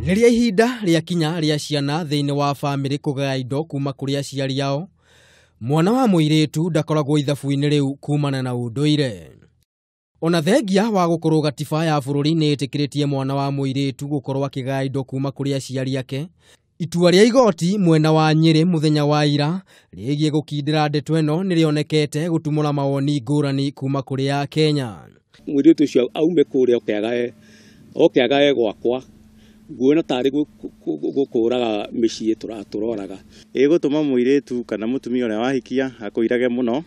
Rĩrĩa ihinda rĩakinya rĩa ciana thĩinĩ wa bamĩrĩ kũgaya indo kuma kũrĩ aciari ao, mwana wa mũirĩtu ndakoragwo ithabu-inĩ rĩu kumana na ũndũire. Ona thengia wa gũkorwo gatiba ya bũrũri nĩ ĩtĩkĩrĩtie mwana wa mũirĩtu gũkorwo akĩgaya indo kuma kũrĩ aciari ake, itua rĩa igoti mwena wa Nyĩrĩ mũthenya wa ira rĩgiĩ gũkindĩra ndeto ĩno nĩrĩonekete gũtumũra mawoni ngũrani kuma kũrĩ Akenya. Mũirĩtu ũcio aume kũrĩa oke agae gwakwa, nguona tarĩ gũkũraga mĩciĩ tũroraga. Ĩgũtũma mũirĩtu kana mũtumia ũrĩa wahikia akũirage mũno,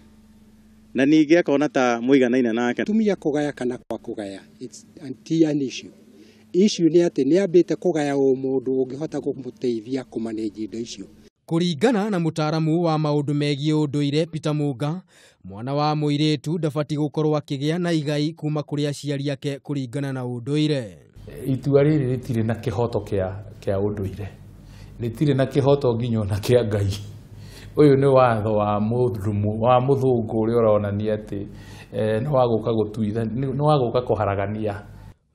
na ningĩ akona ta mũiganaine nake. Mũtumia kũgaya kana kwa kũgaya, it's an issue. Issue nĩ atĩ nĩ ambĩte kũgaya o mũndũ ũngĩhota kũmũteithia kũmanage indo icio. Kũringana na mũtaaramu wa maũndũ megiĩ ũndũire Peter Munga, mwana wa mũirĩtu ndabatiĩ gũkorwo akĩgĩa na igai kuma kũrĩ aciari ake kũringana na ũndũire. Itua rĩrĩ rĩtirĩ na kĩhoto kĩa ũndũire, rĩtirĩ na kĩhoto nginya ona kĩa Ngai. Ũyũ nĩ watho wa mũthũngũ ũrĩa ũronania atĩ nĩ wagũka gũtuitha, nĩ wagũka kũharagania.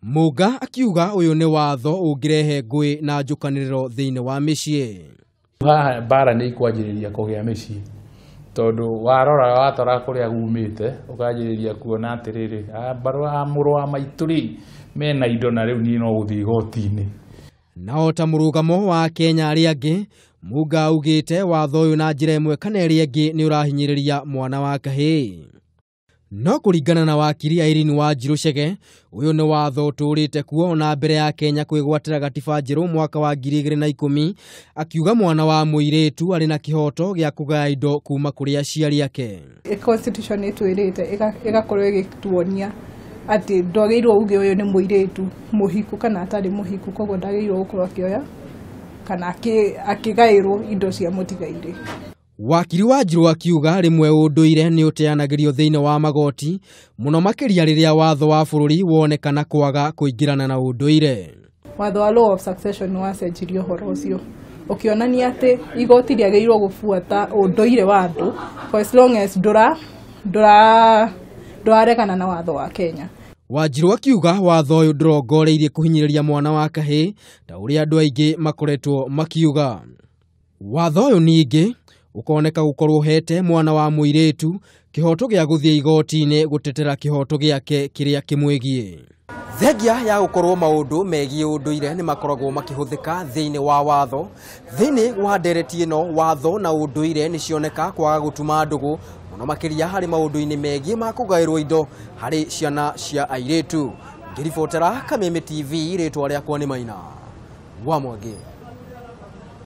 Munga akiuga ũyũ nĩ watho ũngĩrehe ngũĩ na njũkanĩrĩro thĩinĩ wa mĩciĩ. Haha mbara nĩ ikwanjĩrĩria kũgĩa mĩciĩ, tondũ warora watara kũrĩa gumĩte ũkanjĩrĩria kuona atĩrĩrĩ, a mũrũ wa maitũ rĩ mena indo na rĩu niĩ no gũthiĩ igoti-inĩ. Nao ta mũrũgamo wa Kenya arĩa angĩ, Munga augĩte watho ũyũ na njĩra ĩmwe kana ĩrĩa ĩngĩ nĩ ũrahinyĩrĩria mwana wa kahĩĩ. No kũringana na wakiri Irene Wanjiru Chege, ũyũ nĩ watho ũtũũrĩte kuo ona mbere ya Kenya kwĩgwatĩra gatiba njerũ mwaka wa 2010, akiuga mwana wa mũirĩtu arĩ na kĩhoto gĩa kũgaya indo kuma kũrĩ aciari ake. Constitution ĩtwĩrĩte ĩgakorwo ĩgĩtuonia atĩ ndwagĩrĩirwo uge ũyũ nĩ mũirĩtu mũhiku kana atarĩ mũhiku, koguo ndagĩrĩirwo gũkorwo akĩoya kana akĩgaĩrwo indo cia mũtigairĩ. Wakiri Wanjiru akiuga rĩmwe ũndũire nĩ ũteanagĩrio thĩinĩ wa magoti mũno makĩria rĩrĩa watho wa bũrũri wonekana kwaga kũingĩrana na ũndũire. Watho wa law of succession nĩ wacenjirie ũhoro ũcio ũkĩonania atĩ igoti rĩagĩrĩirwo gũbuata ũndũire wa andũ for as long as ndũraregana na watho wa Kenya. Wanjiru akiuga watho ũyũ ndũrongoreirie kũhinyĩrĩria mwana wa kahĩĩ ta ũrĩa andũ aingĩ makoretwo makiuga. Watho ũyũ ningĩ ũkoneka gũkorwo hete mwana wa mũirĩtu kĩhoto gĩa gũthiĩ igoti-inĩ gũtetera kĩhoto gĩake kĩrĩa kĩmwĩgiĩ. Thengia ya gũkorwo maũndũ megiĩ ũndũire nĩ makoragwo makĩhũthĩka thĩinĩ wa watho, thĩinĩ wa ndereti ĩno watho na ũndũire nĩ cioneka kwaga gũtuma ndũgũ mũno makĩria harĩ maũndũ-inĩ megiĩ ma kũgaĩrwo indo harĩ ciana cia airĩtu. Ngĩribotera Kameme TV, rĩtwa rĩakwa nĩ Maina wa Mwangi.